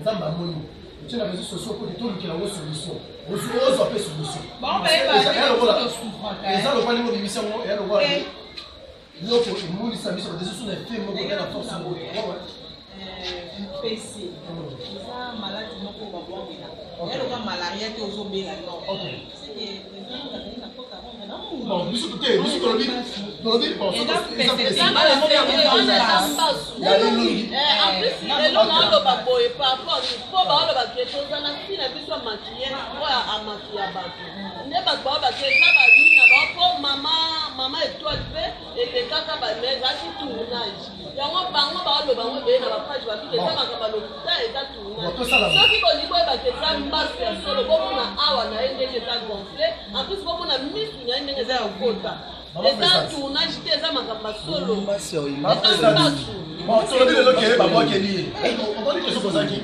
Nzambe amoni otie na réseau sociaux po te tolukela yango solution, ozwa mpe solution. Eza lokola ndenge obimisi yango, eya lokola eloko emonisa biso bato esusu na effet moko ya na force moko. PC eza maladi moko babwakela, ya loka malaria te, ozobela non. Bon, biso te, biso tolobi bon. Eza elongi. En plus, lelo naoloba boye par rapport mpo baoloba ke toza na ntina biso ya maquille oyo amaquilla bato nde bato baoloba ke eza banina bao mpo mama Étoile mpe elekaka, mais ezalaki tournage. Yango bango baoloba yango ebele na bapage, babiki eza makambo ya lokuta, eza tournage. Soki bolingi boyebaka eza mbasu ya solo, bomona awa na ye ndenge eza gonflé, en plus bomona misu na ye ndenge eza ya kokota. Eza tournage te, eza makambo ya solo, eza mbasu. Bon, tolobi lelo ke babwakeli ye. Omoni ke soki ozalaki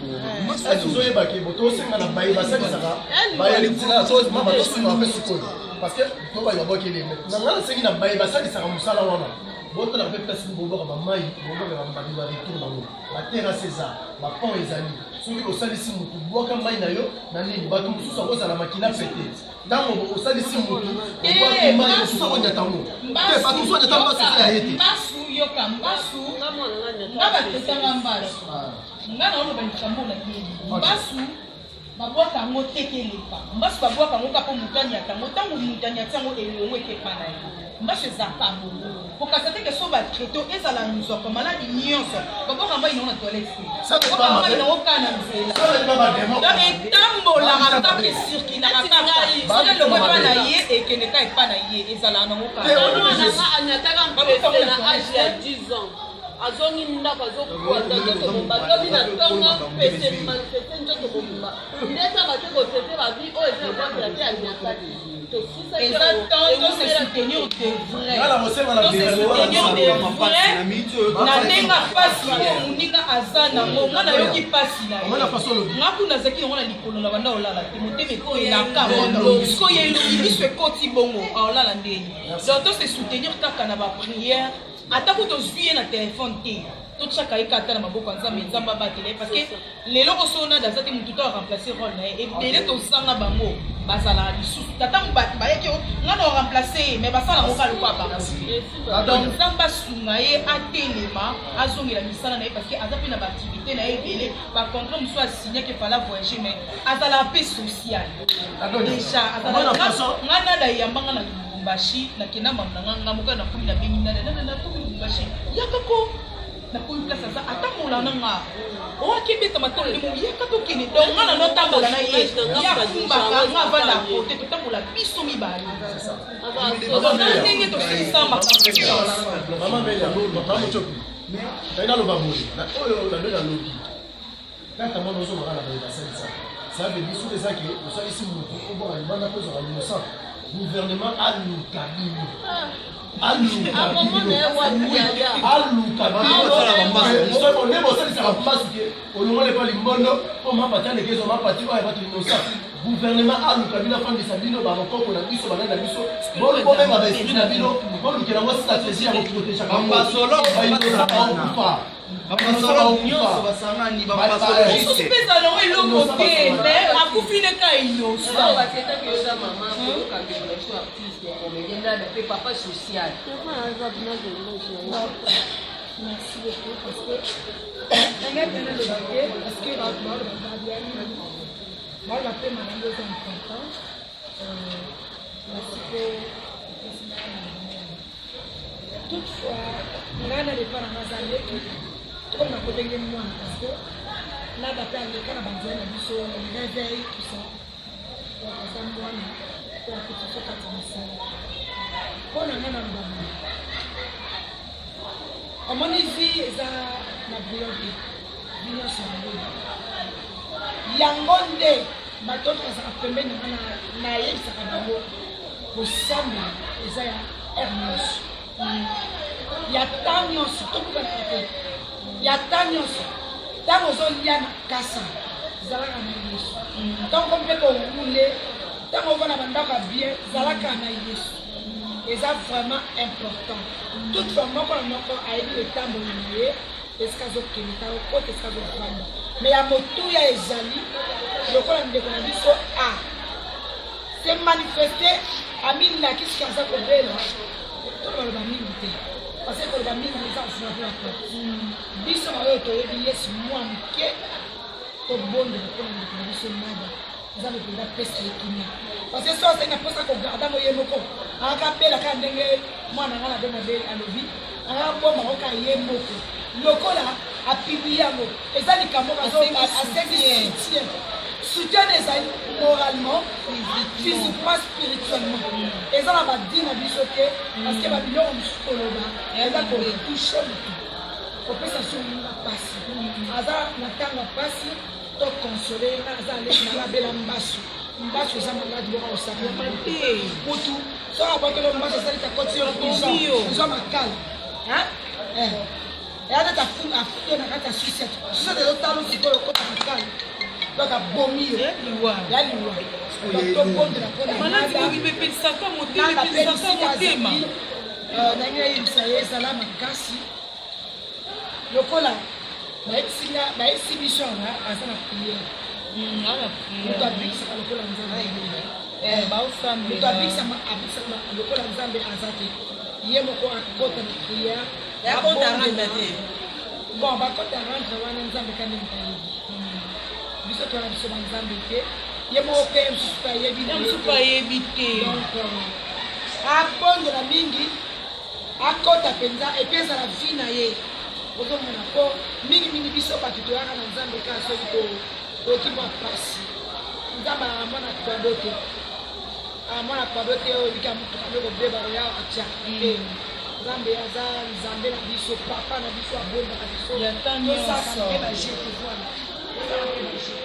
esi ozoyebake bo, tosenga na baye basalisaka bayeli nzela, mama, tosungaka mpe sikoyo, parce que to baye babwakeli ye. Na ngai nasengi na baye basalisaka mosala wana, botalaka mpe place bobwaka bamai, bobwaka bato baretour bango, baterrasse eza, bapont ezali. Soki osalisi motu, bwaka mai na yo na nini. Bato mosusu akozala makila pete. Ntango osalisi motu, obwaki mai, mosusu akonyata ngo te. Bato mosusu anyata mbasu, eza ya ye te. Mbasu, yoka, mbasu, nga batetanga mbasu. Nga naoloba likambo nayebi. Mbasu babwaka yango te ke eleka. Mbasu babwaka yango kaka mpo moto anyata yango. Ntango moto anyati yango, elongo ekepa na ye. Mbasu ezalaka bongo, kokasa te ke so batraite ezala nzoko maladi nyonso, babwaka mai nango na toilette te, babwaka mai nango kaka na nzela. Donc etambolaka kaka, ecirculaka kaka. Soki elongo epa na ye, ekende ka epa na ye, ezalaka nango kaka. Mwana anyataka mpese na age ya 10 ans, azongi ndako, azokwata nzoto mobimba. Lobi na ntongo mpese manifeste nzoto mobimba. Ndeta bake kotraiter, babi oyo eza ebwakela te, anyataki. Eza temps to se soutenir de vrai, to se soutenir de vrai na ndenge pasi oyo moninga aza nango. Nga nayoki pasi na ye. Nga kuna azalaki yango na likolo na banda olala te, motema etelaka sikoyo, elongi biso ekoti bongo, aolala ndeni. Donc to se soutenir kaka na baprière. Ata ku tozwi ye na telefone te, totiaka ye kaka ata na maboko ya Nzambe. Nzambe abatela ye, parce que lelo oso nada aza te, motu to aremplace rôle na ye. Ebele tozanga bango, bazalaka lisusu tata bato bayaki nga na oremplace ye, mais basala yango kaka lokola bango. Donc Nzambe asunga ye, atelema, azongela misala na ye, parce que aza mpe na baactivité na ye ebele, bacontrat mosusu asignaki, efala voyager, mais azalaka mpe social déjà. Nga nada eyambanga na Lubumbashi, nakenda mamu na nga, nga moko nakomi, nabengi nada: "Nada, nakomi Lubumbashi, yaka ko." Nakomi place aza, atambola na nga, owaki ebeta matolo nde mo yaka tokende. Donc nga na notambola na ye, ye akumbaka nga, avanda kote, totambola biso mibale na ndenge tosilisa makambo nyonso. Mama Melia, mama Mochopi, ngai naloba boye na oyo na nde nalobi kaka mwana ozongaka na baye basalisaka. Ça veut dire soki eza ke osalisi motu, obwaka libanda mpo ozwaka innocent, gouvernement aluka bino, aluka bino, aluka bino nde bosalisaka mbasu ke olongola epa limbondo mpo mapati aleki ezwa mapati oyo ya bato innocent. Gouvernement aluka bino, afandisa bino, bakokoko na biso, banani na biso, bobenga baesprit na bino, bolukela yango stratégie ya koprotéger. Bakufa. Nyonso basangani. Mosusu mpe ezala yango eloko te, mais akufi ne ka innocent. Batetaki oza mama koyoka ndeko na biso artiste ya comédien nada mpe papa social. Merci beaucoup, parce que ngai mpe naloba te, parce que bato baloba babia mingi, baloba mpe makambo eza important. Merci mpe opesi ngai na. Toutefois, ngai na lepa na nga aza leki, tokomi na kobenge mwana, parce que nada mpe aleka na banzela na biso, réveil, tout ça. Donc aza mwana oyo akuti biso kati ya mosala. Mpo na ngai naloba boye: omoni, vie eza na brouillon te, vie nyonso yango yango nde bato oyo bazalaka pembeni na nga, nayebisaka bango kosambela eza ya heure nyonso, ya temps nyonso, tobukanaka te, ya temps nyonso. Ntango ozolia na kasa, zalaka na Yesu. Ntango mpe korouler, ntango ova na bandako ya bien, zalaka na Yesu. Eza vraiment important. Toutefois, moko na moko ayebi etamboli na ye, esika azokende, ta okota esika azovanda. Mais ya motuya ezali lokola ndeko na biso a se manifeste, amilakisi ke aza kobela. Toloba mingi te, parce que koloba mingi eza kofunga mpe baporte. Biso baoyo toyebi Yesu mwa moke, tobondela mpona ndeko na biso Nada. Nzambe mpenza apesa ye kimia, parce que so azali na mposa kogarda ngo ye moko, akabela kaka ndenge mwana nga na be mabe alobi, akabomba ngo kaka ye moko. Lokola apublie yango, eza likambo asengi soutien. Soutien ezali moralement, physiquement, spirituellement. Eza na badi na biso te, parce que babiloko mosusu koloba eza kotouche motu, kopesa so moninga mpasi. Aza na ntango ya mpasi, to console ye. Nga aza aleki na nga, abela mbasu. Mbasu eza maladi moko osaka mutu. Soki abwakeli mbasu, asalisi, akoti yo prison, prison makala. Eya neti afundi yo na kati ya sucette. Sucette ezotala sikoyo okota makala, donc abomi yo, ya liwa. Donc tobondela mpona Epelisaka motema, epelisaka motema. Nangi nayebisa ye, ezala makasi. Lokola bayebisi nga, bayebisi biso awa, aza na prière. Moto abikisaka lokola Nzambe, moto abikisaka lokola Nzambe aza te. Ye moko akota na prière. Bon, bakota rendre wana, Nzambe ka nde moto ayebi. Biso towana biso banzambe te. Ye moko mpe mosusu mpe ayebi. Mosusu ayebi te. Donc abondela mingi, akɔta mpenza, et puis ezala vie na ye. Ozomona, mpo mingimingi biso bato toyaka na Nzambe kaka soki toyoki mwa pasi. Nzambe aa mwana kwado te, aa mwana kwado te oyo ebika motuka nde kobeba koya atya te. Nzambe aza Nzambe na biso, papa na biso, abombaka biso. Tosalaka mpe bajete, voilà, tosalaka mpe bajete.